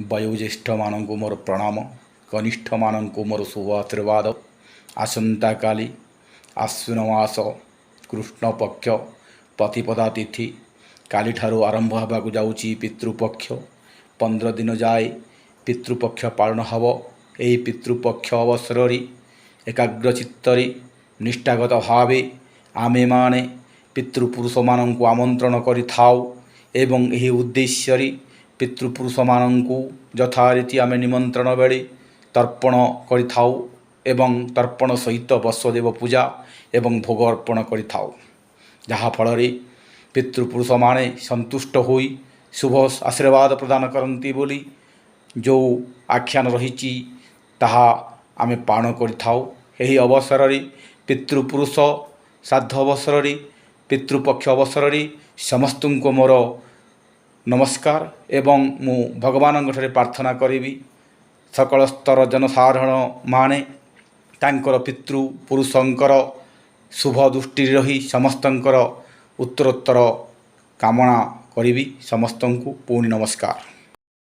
ବୟୋଜ୍ୟେଷ୍ଠମାନଙ୍କୁ ମୋର ପ୍ରଣାମ, କନିଷ୍ଠମାନଙ୍କୁ ମୋର ଶୁଭ ଆଶୀର୍ବାଦ। ଆସନ୍ତାକାଲି ଆଶ୍ୱିନ ମାସ କୃଷ୍ଣପକ୍ଷ ପ୍ରତିପଦା ତିଥି। କାଲିଠାରୁ ଆରମ୍ଭ ହେବାକୁ ଯାଉଛି ପିତୃପକ୍ଷ। 15 ଦିନ ଯାଏ ପିତୃପକ୍ଷ ପାଳନ ହେବ। ଏହି ପିତୃପକ୍ଷ ଅବସରରେ ଏକାଗ୍ର ଚିତ୍ତରେ ନିଷ୍ଠାଗତ ଭାବେ ଆମେମାନେ ପିତୃପୁରୁଷମାନଙ୍କୁ ଆମନ୍ତ୍ରଣ କରିଥାଉ ଏବଂ ଏହି ଉଦ୍ଦେଶ୍ୟରେ ପିତୃପୁରୁଷମାନଙ୍କୁ ଯଥାରୀତି ଆମେ ନିମନ୍ତ୍ରଣ ବେଳେ ତର୍ପଣ କରିଥାଉ ଏବଂ ତର୍ପଣ ସହିତ ବସୁଦେବ ପୂଜା ଏବଂ ଭୋଗ ଅର୍ପଣ କରିଥାଉ, ଯାହାଫଳରେ ପିତୃପୁରୁଷମାନେ ସନ୍ତୁଷ୍ଟ ହୋଇ ଶୁଭ ଆଶୀର୍ବାଦ ପ୍ରଦାନ କରନ୍ତି ବୋଲି ଯେଉଁ ଆଖ୍ୟାନ ରହିଛି, ତାହା ଆମେ ପାଳନ କରିଥାଉ। ଏହି ଅବସରରେ, ପିତୃପୁରୁଷ ଶ୍ରାଦ୍ଧ ଅବସରରେ, ପିତୃପକ୍ଷ ଅବସରରେ ସମସ୍ତଙ୍କୁ ମୋର ନମସ୍କାର ଏବଂ ମୁଁ ଭଗବାନଙ୍କଠାରେ ପ୍ରାର୍ଥନା କରିବି, ସକଳ ସ୍ତର ଜନସାଧାରଣ ମାନେ ତାଙ୍କର ପିତୃପୁରୁଷଙ୍କର ଶୁଭ ଦୃଷ୍ଟିରେ ରହି ସମସ୍ତଙ୍କର ଉତ୍ତରୋତ୍ତର କାମନା କରିବି। ସମସ୍ତଙ୍କୁ ପୁଣି ନମସ୍କାର।